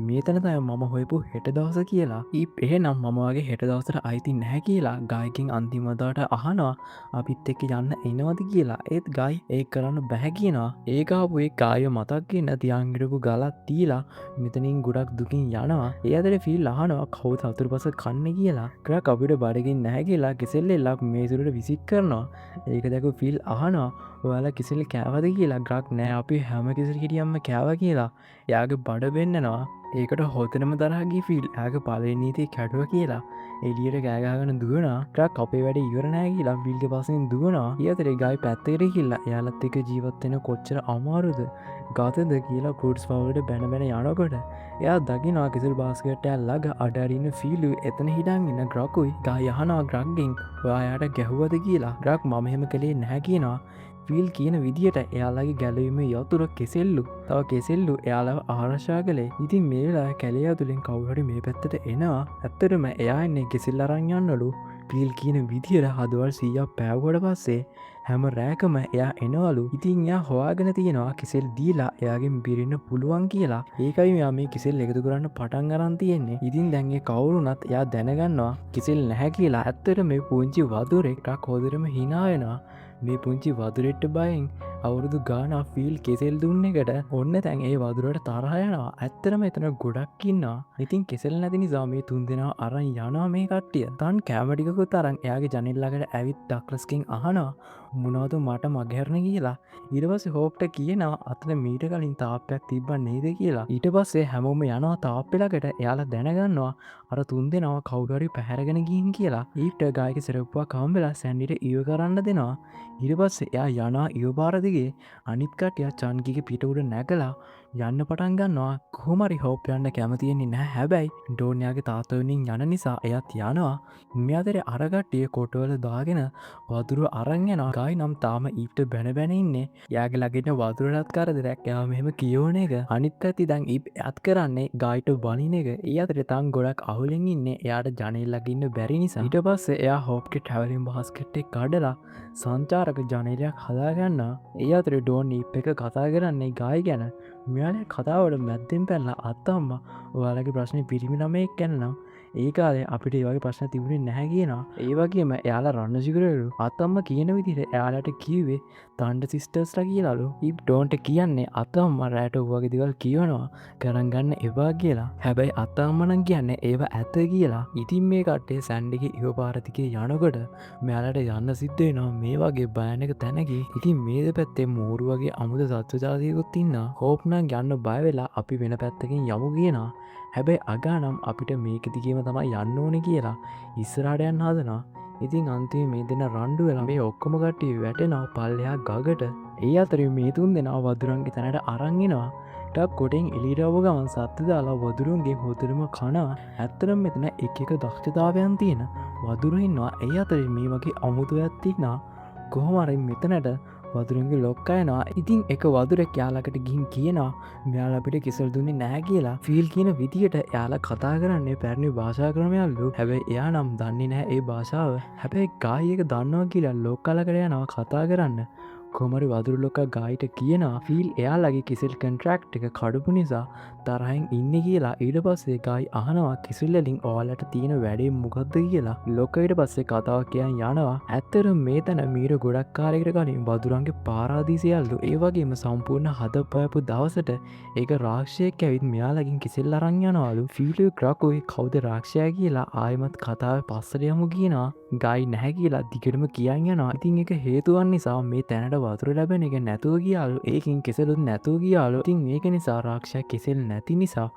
[SPEAKER 2] මේ තැන තමයි මම හොයපු හෙට දවස කියලා. ඊප් එහෙනම් මම වගේ හෙට දවසට අයිති නැහැ කියලා ගායිගෙන් අන්තිම වතාවට අහනවා අපිත් එක්ක යන්න එනවද කියලා. ඒත් ගායි ඒක කරන්න බැහැ කියනවා. ඒක ආපු ඒ ගායව මතක් වෙන්න තියන් හිටපු ගලක් තියලා මෙතනින් ගොඩක් දුකින් යනවා. ඒ අතරේ ෆීල් අහනවා කවුද හතුරුපස කන්නේ කියලා. ග්‍රක් අපිට බඩගින් නැහැ කියලා කෙසෙල් එල්ලක් මේ සුරට විසික් කරනවා. ඒක දැකපු ෆීල් අහනවා ඔයාලා කෙසෙල් කෑවද කියලා. ග්‍රක් නෑ අපි හැම කෙසෙල් ගෙඩියක්ම කෑවා කියලා එයාගේ බඩ පෙන්නනවා. ඒකට හොතනම තරහ ගිය ෆීල් එයාගේ පළවෙනි නීතිය කැඩුවා කියලා එළියට කෑ ගහගෙන දුවනවා. ග්‍රක් අපේ වැඩේ ඉවර නෑ කියලා ෆීල්ගේ පස්සෙන් දුවනවා. ඒ අතරේ ගායි පැත්තකට ගිහිල්ලා එයාලත් එක්ක ජීවත් වෙන කොච්චර අමාරුද ගතද කියලා ෆෘට්ස් වලට බැන බැන යනකොට එයා දකිනවා කෙසෙල් බාස්කට් එකක් ළඟ අඩ අරින්න ෆීලු එතන හිටන් ඉන්න ග්‍රකුයි. ගායි අහනවා ග්‍රක්ගෙන් ඔයා එයාට ගැහුවද කියලා. ග්‍රක් මම එහෙම කළේ නැහැ කියනවා. ෆීල් කියන විදියට එයාලගේ ගැලවීමේ යතුර කෙසෙල්ලු තව කෙසෙල්ලු එයාලව ආරක්ෂා කළේ. ඉතින් මේ වෙලාවේ කැලේ ඇතුලෙන් කවුරු හරි මේ පැත්තට එනවා. ඇත්තටම එයා එන්නේ කෙසෙල් අරන් යන්නලු. ෆීල් කියන විදියට හදවල් 100ක් පෑවුවට පස්සේ හැම රෑකම එයා එනවලු. ඉතින් එයා හොයාගෙන තියෙනවා කෙසෙල් දීලා එයාගෙන් බිරින්න පුළුවන් කියලා. ඒකයි මෙයා මේ කෙසෙල් එකතු කරන්න පටන් අරන් තියෙන්නේ. ඉතින් දැන් ඒ කවුරුනත් එයා දැනගන්නවා කෙසෙල් නැහැ කියලා. ඇත්තට මේ පුංචි වදුරෙක් ටක් හොඳටම hina වෙනවා. මේ පුංචි වදුරෙට්ට බයෙන් අවුරුදු ගාණක් ෆීල් කෙසෙල් දුන්න එකට ඔන්න දැන් ඒ වදුරට තරහ යනවා. ඇත්තටම එතන ගොඩක් ඉන්නවා. ඉතින් කෙසෙල් නැති නිසා මේ තුන් දෙනාව අරන් යනවා මේ කට්ටිය. තන් කෑම ටිකකුත් අරන් එයාගේ ජනෙල් ළඟට ඇවිත් ඩක්ලස්ගෙන් අහනවා මොනවද මට මගහැරෙන කියලා. ඊට පස්සේ හෝප්ට කියනවා අතන මීට කලින් තාප්පයක් තිබ්බා නේද කියලා. ඊට පස්සේ හැමෝම යනවා තාප්පෙ ළඟට. එයාලා දැනගන්නවා අර තුන් දෙනාව කවුරු හරි පැහැරගෙන ගිහින් කියලා. ඊට ගායක සෙරප්පුවක් හම්බෙලා සැන්ඩිට ඉව කරන්න දෙනවා. ඊට පස්සේ එයා යනවා ඉව පාර දිගේ. අනිත් කට්ටිය චන්ගිගේ පිට උඩ නැගලා යන්න පටන් ගන්නවා. කොහොම හරි හෝප් යන්න කැමති වෙන්නේ නැහැ. හැබැයි ඩෝන් එයාගේ තාත්තා වෙනුවෙන් යන නිසා එයාත් යනවා. මේ අතරේ අර කට්ටිය කොටවල දාගෙන වතුර අරන් යනවා. ගායි නම් තාම ඊප්ට බැන බැන ඉන්නේ. එයාගේ ළඟ ඉන්න වතුරටත් කරදරයක්. එයා මෙහෙම කියවන එක. අනිත් පැත්තේ දැන් ඊප් එයාත් කරන්නේ ගායිට බනින එක. ඒ අතරේ තං ගොඩක් අවුලෙන් ඉන්නේ. එයාට ජනේල් ළඟ ඉන්න බැරි නිසා. ඊට පස්සේ එයා හෝප්ගේ ට්‍රැවලින් බාස්කට් එක කඩලා සංචාරක ජනේලයක් හදාගන්නවා. ඒ අතරේ ඩෝන් ඊප් එක කතා කරන්නේ ගායි ගැන. මෙයාලා කතාවට මැද්දෙන් පැනලා අත්තම්මා ඔයාලගේ ප්‍රශ්නේ පිරිමි ළමයෙක් ගැන නම් ඒ කාලේ අපිට ඒ වගේ ප්‍රශ්න තිබුණේ නැහැ කියනවා. ඒ වගේම එයාලා රණසිගුරලු අත්තම්ම කියන විදිහට එයාලට කිව්වේ තන්ඩර් සිස්ටර්ස්ලා කියලාලු. ඊප් ඩෝන්ට කියන්නේ අත්තම්ම රැට ඔය වගේ දේවල් කියනවා ගණන් ගන්න එපා කියලා. හැබැයි අත්තම්ම නම් කියන්නේ ඒව ඇත්ත කියලා. ඉතින් මේ කට්ටිය සැන්ඩිගේ ඉව පාර දිගේ යනකොට මෙයාලට යන්න සිද්ධ වෙනවා මේ වගේ භයානක තැනක. ඉතින් මේ දෙපැත්තේ මෝරු වගේ අමුතු සත්ව ජාතියකුත් ඉන්නවා. හෝප් නම් යන්න බය වෙලා අපි වෙන පැත්තකින් යමු කියනවා. හැබැයි අගා නම් අපිට මේක දිගේම තමයි යන්න ඕනේ කියලා ඉස්සරහට යන්න හදනවා. ඉතින් අන්තිමේ මේ දෙන රණ්ඩු වෙලා මේ ඔක්කොම කට්ටිය වැටෙනවා පල්ලෙහා ගගට. ඒ අතරින් මේ තුන් දෙනා වදුරන්ගේ තැනට අරන් එනවා. ටක් කොටෙන් එළියට ආව ගමන් සත්තු දාලා වදුරුන්ගේ හොදටම කනවා. ඇත්තටම මෙතන එක එක දක්ෂතාවයන් තියෙන වදුරු ඉන්නවා. ඒ අතරින් මේ වගේ අමුතු අයත් ඉන්නවා. කොහොම හරි මෙතනට වදුරුන්ගේ ලොක්කා එනවා. ඉතින් එක වදුරෙක් යාළකට ගිහින් කියනවා මෙයාලා අපිට කෙසෙල් දුන්නේ නැහැ කියලා. ෆීල් කියන විදියට එයාලා කතා කරන්නේ පැරණි භාෂා ක්‍රමයක්ලු. හැබැයි එයා නම් දන්නේ නැහැ ඒ භාෂාව. හැබැයි ගායි එක දන්නවා කියලා ලොක්කා ළඟට යනවා කතා කරන්න. කොහොම හරි වදුරු ලොක්කා ගායිට කියනවා ෆීල් එයාලගේ කෙසෙල් කොන්ට්‍රැක්ට් එක කඩපු නිසා තරහෙන් ඉන්නේ කියලා. ඊට පස්සේ ගායි අහනවා කෙසෙල් වලින් ඔයාලට තියෙන වැඩේ මොකද්ද කියලා. ලොක්කා ඊට පස්සේ කතාව කියන් යනවා. ඇත්තටම මේ තැන මීට ගොඩක් කාලයකට කලින් වදුරන්ගේ පාරාදීසයල්ලු. ඒ වගේම සම්පූර්ණ හදපයපු දවසට ඒක රාක්ෂයෙක් ඇවිත් මෙයාලගෙන් කෙසෙල් අරන් යනවලු. ෆීල් ක්‍රකුයි කවුද රාක්ෂයා කියලා ආයෙමත් කතාවේ පස්සට යමු කියනවා. ගායි නැහැ කියලා දිගටම කියන් යනවා. ඉතින් ඒක හේතුවක් නිසා මේ තැනට වතුර ලැබෙන එක නැතුව ගියාලු. ඒකෙන් කෙසෙලුත් නැතුව ගියාලු. ඉතින් ඒක නිසා රාක්ෂයා කෙසෙල් නැති නිසා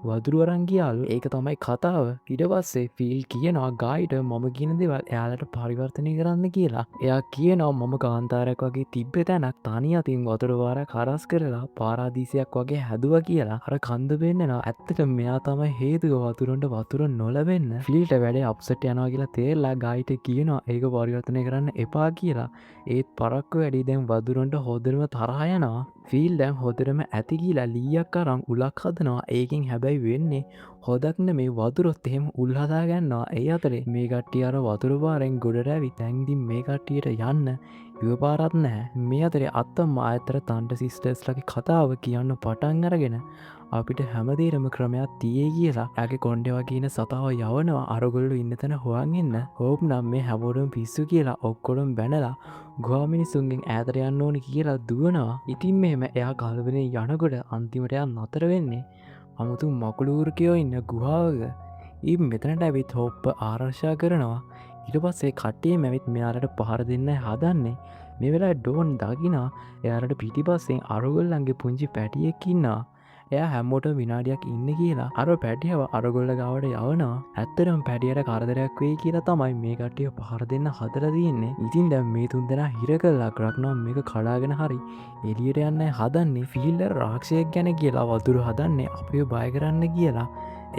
[SPEAKER 2] වදුරු අරන් ගියාලු. ඒක තමයි කතාව. ඊට පස්සේ ෆීල් කියනවා ගායිට මම කියන දේවල් එයාලට පරිවර්තනය කරන්න කියලා. එයා කියනවා මම කාන්තාරයක් වගේ තිබ්බ තැනක් තනි අතින් වතුර පාරක් හරස් කරලා පාරාදීසයක් වගේ හැදුවා කියලා. අර කන්ද පෙන්නනවා. ඇත්තටම මෙයා තමයි හේතුව වතුරන්ට වතුර නොලැබෙන්න. ෆීල්ට වැඩේ අප්සෙට් යනවා කියලා තේරලා ගායිට කියනවා ඒක පරිවර්තනය කරන්න එපා කියලා. ඒත් පරක්කු වැඩි දැන් වදුරන්ට හොදටම තරහ යනවා. ෆීල් දැන් හොදටම ඇති කියලා ලීයක් අරන් උලක් හදනවා. ඒකෙන් හැබැයි වෙන්නේ හොදක් නෙමෙයි වදුරොත් එහෙම උල් හදා ගන්නවා. ඒ අතරේ මේ කට්ටිය අර වතුර පාරෙන් ගොඩට ඇවිත් දැන් ඉතින් මේ කට්ටියට යන්න ඉව පාරක් නැහැ. මේ අතරේ අත්තම්ම ආයතර තන්ඩර් සිස්ටර්ස්ලගේ කතාව කියන්න පටන් අරගෙන අපිට හැමදේටම ක්‍රමයක් තියේ කියලා එයාගේ කොණ්ඩේ වගේ ඉන්න සතාව යවනවා අරගොල්ලෝ ඉන්න තැන හොයන් එන්න. හෝප් නම් මේ හැමෝටම පිස්සු කියලා ඔක්කොටම බැනලා ගොවා මිනිස්සුන්ගෙන් ඈතට යන්න ඕනි කියලා දුවනවා. ඉතින් මෙහෙම එයා කලබලෙන් යනකොට අන්තිමට එයා නතර වෙන්නේ අමුතු මකුළු ඌර්කයෝ ඉන්න ගුහාවක. ඊ මෙතනට ඇවිත් හෝප්ප ආරක්ෂා කරනවා. ඊට පස්සේ කට්ටියම ඇවිත් මෙයාලට පහර දෙන්න හදන්නේ. මේ වෙලාවේ ඩෝන් දකිනා එයාලට පිටිපස්සෙන් අරගොල්ලන්ගේ පුංචි පැටියෙක් ඉන්නවා. එයා හැමෝටම විනාඩියක් ඉන්න කියලා අර පැටියව අරගොල්ල ගාවට යවනවා. ඇත්තටම පැටියට කරදරයක් වෙයි කියලා තමයි මේ කට්ටිය පහර දෙන්න හදලා තියෙන්නේ. ඉතින් දැන් මේ තුන් දෙනා හිර කරලා ග්‍රක්නෝ මේක කඩාගෙන හරි එළියට යන්න හදන්නේ. ෆීල්ඩර් රාක්ෂයෙක් ගැන කියලා වතුර හදන්නේ අපිව බය කරන්න කියලා.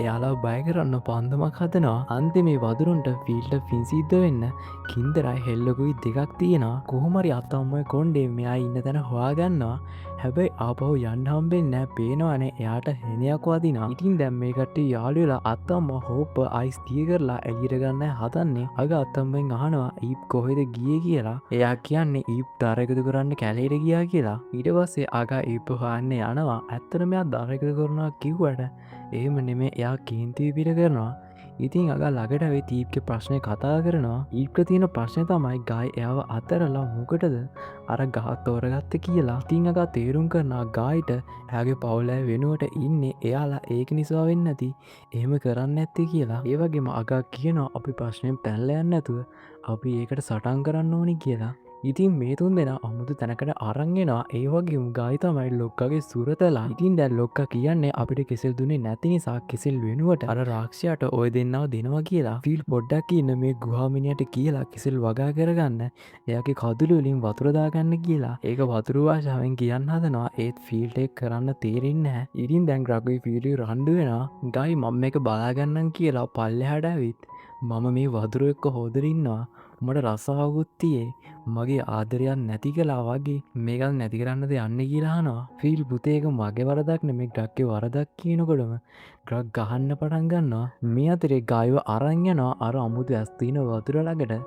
[SPEAKER 2] එයාලා බය කරන්න පන්දමක් හදනවා. අන්තිමේ වදුරුන්ට ෆීල්ඩර් පින් සිද්ධ වෙන්න කින්දරයි හෙල්ලකුයි දෙකක් තියෙනවා. කොහොම හරි අත්තම්මයි කොණ්ඩේ මෙයා ඉන්න තැන හොයාගන්නවා. හැබැයි ආපහු යන්න හම්බෙන්නේ නෑ. පේනවනේ එයාට හෙනයක් වදිනවා. ඉතින් දැන් මේ කට්ටිය යාළු වෙලා අත්තම්ම හෝප්ප අයිස් තිය කරලා එළියට ගන්න හදන්නේ. අග අත්තම්මෙන් අහනවා ඊප් කොහෙද ගියේ කියලා. එයා කියන්නේ ඊප් දර එකතු කරන්න කැලේට ගියා කියලා. ඊට පස්සේ අග ඊප් හොයන්න යනවා. ඇත්තටම එයා දර එකතු කරනවා කිව්වට එහෙම නෙමෙයි, එයා කේන්ති පිට කරනවා. ඉතින් අග ළඟට ඇවිත් ඊප්ගේ ප්‍රශ්නේ කතා කරනවා. ඊප්ට තියෙන ප්‍රශ්නේ තමයි ගායි එයාව අතරලා මොකටද අර ගහ තෝරගත්තේ කියලා. ඉතින් අග තේරුම් කරනවා ගායිට එයාගේ පවුල අය වෙනුවට ඉන්නේ එයාලා, ඒක නිසා වෙන්නේ නැති එහෙම කරන්න නැත්තේ කියලා. ඒ වගේම අග කියනවා අපි ප්‍රශ්නෙන් පැනලා යන්නේ නැතුව අපි ඒකට සටන් කරන්න ඕනි කියලා. ඉතින් මේ තුන් දෙනා අමුතු තැනකට අරන් එනවා. ඒ වගේම ගායි තමයි ලොක්කගේ සුරතලා. ඉතින් දැන් ලොක්කා කියන්නේ අපිට කෙසෙල් දුන්නේ නැති නිසා කෙසෙල් වෙනුවට අර රාක්ෂයාට ඔය දෙන්නව දෙනවා කියලා. ෆීල් පොඩ්ඩක් ඉන්න මේ ගුහා මිනිහට කියලා කෙසෙල් වගා කරගන්න, එයාගේ කඳුළු වලින් වතුර දාගන්න කියලා. ඒක වතුරු භාෂාවෙන් කියන්න හදනවා. ඒත් ෆීල්ට ඒක කරන්න තේරෙන්නේ නැහැ. ඉතින් දැන් ග්‍රගුයි ෆීල්ුයි රණ්ඩු වෙනවා. ගායි මම මේක බලාගන්නම් කියලා පල්ලෙහාට ඇවිත් මම මේ වතුර එක්ක හොදර ඉන්නවා. මට රස්සාවකුත් තියේ, මගේ ආදරයක් නැති කළා වගේ මේකත් නැති කරන්නද යන්නේ කියලා අහනවා. ෆිල් පුතේ ඒක මගේ වරදක් නෙමෙයි ග්‍රක්ගේ වරදක් කියනකොටම ග්‍රක් ගහන්න පටන් ගන්නවා. මේ අතරේ ගායව අරන් යනවා අර අමුතු ඇස් තියෙන වතුර ළඟට.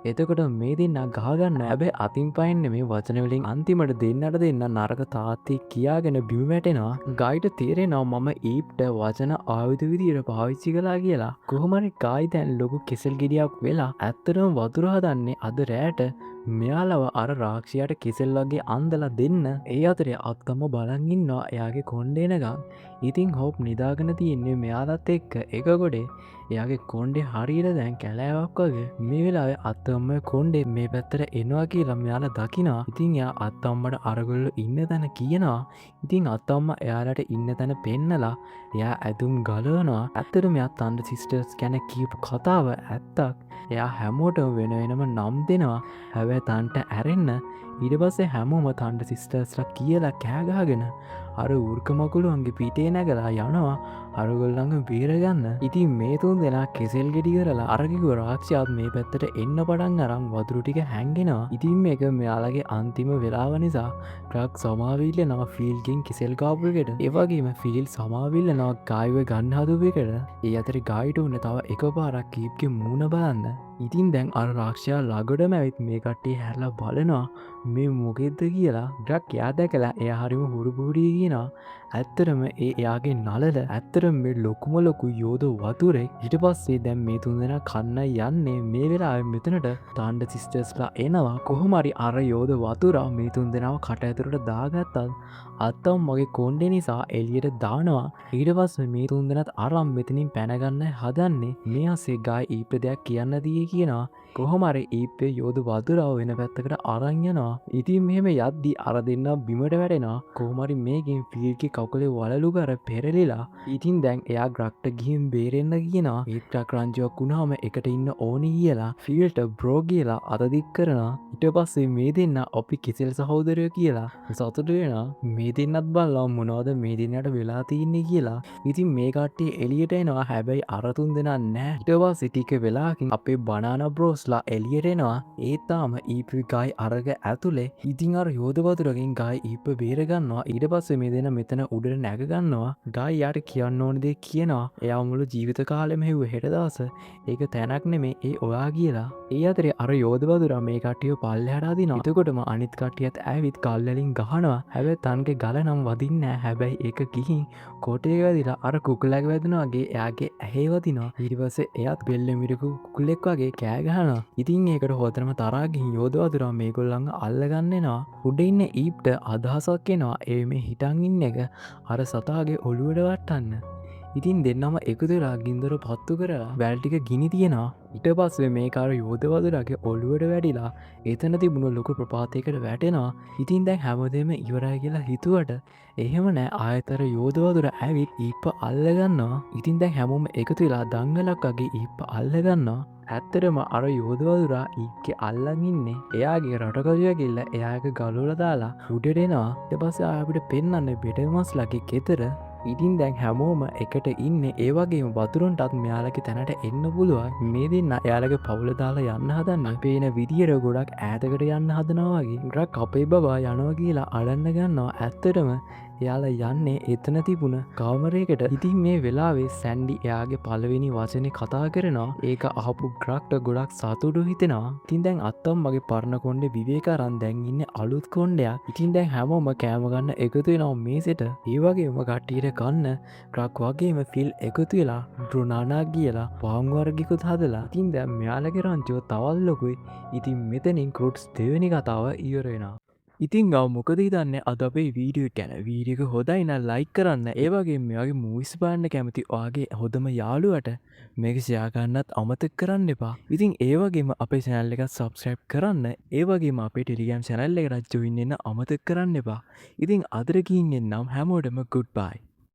[SPEAKER 2] එතකොට මේ දෙන්න ගහගන්න. හැබැයි අතින් පයින් නෙමෙයි වචන වලින් අන්තිමට දෙන්නට දෙන්න නරක තාත්තේ කියාගෙන බිම වැටෙනවා. ගායිට තේරෙනවා මම ඊප්ට වචන ආයුධ විදියට පාවිච්චි කළා කියලා. කොහොම හරි ගායි දැන් ලොකු කෙසෙල් ගෙඩියක් වෙලා ඇත්තටම වතුර හදන්නේ අද රෑට මෙයාලව අර රාක්ෂයාට කෙසෙල් වගේ අන්දලා දෙන්න. ඒ අතරේ අත්තම්ම බලන් ඉන්නවා එයාගේ කොණ්ඩේ නගන්. ඉතින් හොප් නිදාගෙන තියෙන්නේ මෙයාලත් එක්ක එක ගොඩේ. එයාගේ කොණ්ඩේ හරියට දැන් කැලෑවක් වගේ. මේ වෙලාවේ අත්තම්ම කොණ්ඩේ මේ පැත්තට එනවා කියලා මෙයාලා දකිනවා. ඉතින් එයා අත්තම්මට අරගොල්ලෝ ඉන්න තැන කියනවා. ඉතින් අත්තම්ම එයාලට ඉන්න තැන පෙන්නලා එයා ඇඳුම් ගලවනවා. ඇත්තටම එයා තන්ඩර් සිස්ටර්ස් ගැන කියපු කතාව ඇත්තක්. එයා හැමෝටම වෙන වෙනම නම් දෙනවා. හැබැයි තන්ට ඇරෙන්න ඊට පස්සේ හැමෝම තන්ඩර් සිස්ටර්ස්ලා කියලා කෑ ගහගෙන අර ඌර්ක මකුළුවන්ගේ පිටේ නැගලා යනවා අරගොල්ලන්ව බේරගන්න. ඉතින් මේ තුන් දෙනා කෙසෙල් ගෙඩි කරලා අර කිව්ව රාක්ෂයාත් මේ පැත්තට එන්න පටන් අරන් වතුර ටික හැංගෙනවා. ඉතින් මේක මෙයාලගේ අන්තිම වෙලාව නිසා ක්‍රක් සමාව ඉල්ලනවා ෆීල්ගෙන් කෙසෙල් කාපු එකට. ඒ වගේම ෆීල් සමාව ඉල්ලනවා ගායිව ගන්න හදපු එකට. ඒ අතරේ ගායිට උන තව එකපාරක් කීප්ගේ මූණ බලන්න. ඉතින් දැන් අර රාක්ෂයා ළඟටම ඇවිත් මේ කට්ටිය හැරලා බලනවා මේ මොකෙද්ද කියලා. ග්‍රක් එයා දැකලා එයා හරිම හුරු පුහුරිය කියනවා. ඇත්තටම ඒ එයාගේ නලල ඇත්තටම මේ ලොකුම ලොකු යෝධ වතුරෙක්. ඊට පස්සේ දැන් මේ තුන් දෙනා කන්න යන්නේ මේ වෙලාවේ මෙතනට තන්ඩර් සිස්ටර්ස්ලා එනවා. කොහොම හරි අර යෝධ වතුරා මේ තුන් දෙනාව කට ඇතුළට දාගත්තත් අත්තම් මගේ කොණ්ඩේ නිසා එළියට දානවා. ඊට පස්සේ මේ තුන් දෙනාත් අරන් මෙතනින් පැන ගන්න හදන්නේ. මේ ASCII ගායි ඊප් දෙයක් කියන්න දියේ කියනවා. කොහොම හරි ඊප්පේ යෝධ වතුරාව වෙන පැත්තකට අරන් යනවා. ඉතින් මෙහෙම යද්දි අර දෙන්නා බිමට වැටෙනවා. කොහොම හරි මේකෙන් ෆීල්ගේ කකුලේ වලලු කර පෙරලිලා. ඉතින් දැන් එයා ග්‍රක්ට ගිහින් බේරෙන්න කියනවා. ඒත් ග්‍රක් රංචුවක් වුණාම එකට ඉන්න ඕනි කියලා ෆීල්ට බ්‍රෝ කියලා අත දික් කරනවා. ඊට පස්සේ මේ දෙන්නා අපි කෙසෙල් සහෝදරයෝ කියලා සතුටු වෙනවා. මේ දෙන්නත් බලනවා මොනවද මේ දෙන්නට වෙලා තින්නේ කියලා. ඉතින් මේ කට්ටිය එළියට එනවා. හැබැයි අර තුන් දෙනා නෑ. ඊට පස්සේ ටික වෙලාවකින් අපේ බනානා බ්‍රෝස්ලා එළියට එනවා. ඒත් තාම ඊප් ගායි අරග ඇතුලේ. ඉතින් අර යෝධ වතුරකින් ගායි ඊප් බේර ගන්නවා. ඊට පස්සේ මේ දෙන්න මෙතන උඩට නැග ගන්නවා. ගායි යාට කියන්න ඕන දේ කියනවා. එයා මුළු ජීවිත කාලෙම හෙව්ව හෙට දවස ඒක තැනක් නෙමෙයි ඒ ඔයා කියලා. ඒ අතරේ අර යෝධ වතුරා මේ කට්ටියව පල්ලෙහාට අදිනවා. එතකොටම අනිත් කට්ටියත් ඇවිත් කල් වලින් ගහනවා. හැබැයි තන්ගේ ගල නම් වදින්නේ නෑ. හැබැයි ඒක ගිහින් කොටේ වැදිලා අර කුකුලගේ වැදුනා වගේ එයාගේ ඇහේ වදිනවා. ඊට පස්සේ එයාත් බෙල්ල මිරිකු කුකුලෙක් වගේ කෑ ගහනවා. ඉතින් ඒකට හොඳටම තරහා ගිහින් යෝධ වතුරා මේගොල්ලන්ව අල්ලගන්න එනවා. උඩ ඉන්න ඊප්ට අදහසක් එනවා ඒ මේ හිටන් ඉන්න එක අර සතාගේ ඔළුවට වට්ටන්න. ඉතින් දෙන්නම එකතු වෙලා ගින්දර පත්තු කරලා වැල් ටික ගිනි තියනවා. ඊට පස්සේ මේක අර යෝධ වතුරාගේ ඔළුවට වැඩිලා එතන තිබුණු ලොකු ප්‍රපාතයකට වැටෙනවා. ඉතින් දැන් හැමදේම ඉවරයි කියලා හිතුවට එහෙම නෑ. ආයෙත් අර යෝධ වතුර ඇවිත් ඊප්ප අල්ලගන්නවා. ඉතින් දැන් හැමෝම එකතු වෙලා දංගලක් වගේ ඊප්ප අල්ලගන්නවා. ඇත්තටම අර යෝධ වතුරා ඊප්ගේ අල්ලන් ඉන්නේ එයාගේ රටකජුව ගිල්ල එයා එක ගලවලා දාලා උඩට එනවා. ඊට පස්සේ ආයෙ අපිට පෙන්වන්නේ බෙටමස්ලගේ ගෙදර. ඉතින් දැන් හැමෝම එකට ඉන්නේ. ඒ වගේම වතුරන්ටත් මෙයාලගේ තැනට එන්න පුළුවන්. මේ දෙන්න එයාලගේ පවුල දාලා යන්න හදන්නේ. පේන විදියට ගොඩක් ඈතකට යන්න හදනවා වගේ. ග්‍රක් අපේ බබා යනවා කියලා අඬන්න ගන්නවා. ඇත්තටම එයාලා යන්නේ එතන තිබුණ කාමරයකට. ඉතින් මේ වෙලාවේ සැන්ඩි එයාගේ පළවෙනි වචනේ කතා කරනවා. ඒක අහපු ග්‍රක්ට ගොඩක් සතුටු හිතෙනවා. ඉතින් දැන් අත්තම් මගේ පරණ කොණ්ඩේ විවේක අරන් දැන් ඉන්නේ අලුත් කොණ්ඩයක්. ඉතින් දැන් හැමෝම කෑම ගන්න එකතු වෙනවා මේසෙට. ඒ වගේම කට්ටියට කන්න ග්‍රක් වගේම ෆිල් එකතු වෙලා බ්‍රුනානා කියලා පාන් වර්ගිකුත් හදලා. ඉතින් දැන් මෙයාලගේ රංචුව තවත් ලොකුයි. ඉතින් මෙතනින් ක්‍රොට්ස් දෙවෙනි කතාව ඉවර වෙනවා. ඉතින් ගව මොකද හිතන්නේ අද අපේ වීඩියෝ එක ගැන? වීඩියෝ එක හොඳයි නම් ලයික් කරන්න. ඒ වගේම මේ වගේ මූවිස් බලන්න කැමති ඔයාගේ හොඳම යාළුවට මේක ෂෙයා කරන්නත් අමතක කරන්න එපා. ඉතින් ඒ වගේම අපේ චැනල් එකත් සබ්ස්ක්‍රයිබ් කරන්න. ඒ වගේම අපේ ටෙලිග්‍රෑම් චැනල් එකටත් ජොයින් වෙන්න අමතක කරන්න එපා. ඉතින් අදට ගිහින් එන්නම් හැමෝටම ගුඩ් බයි.